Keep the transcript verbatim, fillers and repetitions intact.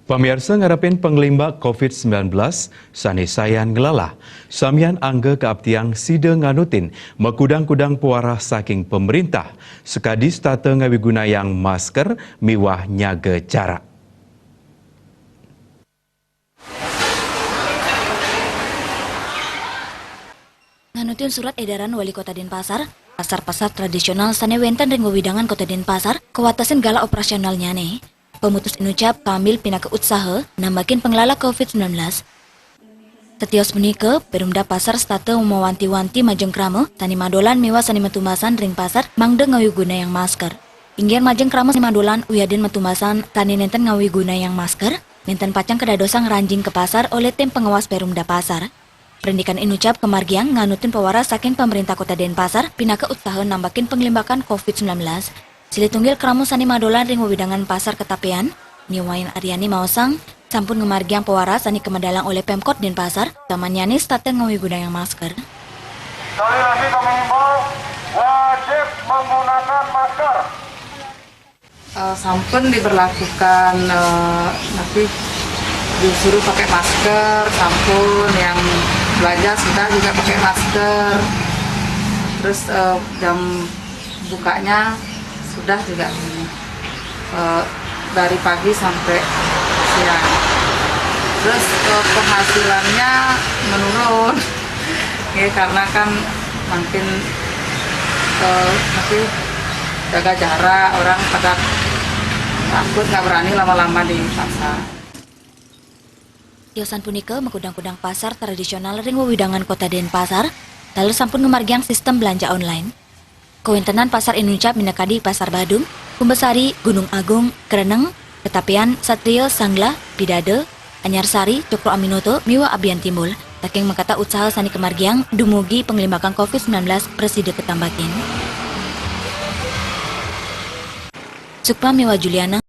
Pamiarsa, ngarepin panglimbak covid sembilan belas, sane sayan nglalah. Samian angga kaaptiang sida nganutin makudang-kudang pewarah saking pemerintah, sakadi setata ngawigunayang masker miwah nyaga jarak. Nganutin surat edaran Wali Kota Denpasar, pasar-pasar tradisional sane wenten ring wewidangan Kota Denpasar kawatesin galah operasionalnyane. Pamutus inucap kambil pinaka utsaha nambakin panglalah covid sembilan belas. Satios punika, Perumda Pasar setata mawanti-wanti majeng krama sane madolan miwah sane matumbasan ring pasar mangda ngawigunayang masker. Inggih majeng krama sane madolan wiadin matumbasan sane nenten ngawigunayang masker, nenten pacang kadadosang ngranjing ka pasar olih tim pengawas Perumda Pasar. Parindikan inucap kamargiang nganutin pawaras saking Pamarintah Kota Denpasar pinaka utsaha nambakin panglimbakan covid sembilan belas. Silih tunggil krama sane madolan ring wewidangan Pasar Ketapian, Ni Wayan Aryani maosang, sampun ngamargiang pawaras sane kamedalang olih Pemkot Denpasar, utamannyane setata ngawigunayang masker. Sekali lagi kami himbau, wajib menggunakan masker. Eh, sampun diberlakukan, eh, tapi disuruh pakai masker, sampun yang belanja sudah juga pakai masker. Terus, eh, jam bukanya sudah juga, eh, dari pagi sampai siang. Terus, eh, penghasilannya menurun. Ya, karena kan makin, eh, tapi jaga jarak, orang pada takut, nggak berani lama-lama di pasar. Tiosan punika makudang-kudang pasar tradisional ring wewidangan Kota Denpasar, taler sampun ngamargiang sistem belanja online. Kawentenan pasar inucap minakadi Pasar Badung, Kumbasari, Gunung Agung, Kreneng, Ketapian, Satria, Sanglah, Pidada, Anyarsari, Cokroaminoto, miwah Abiantimbul, saking makata utsaha sane kamargiang dumugi panglimbakan covid sembilan belas prasida katambakin. Sukma miwah Juliana.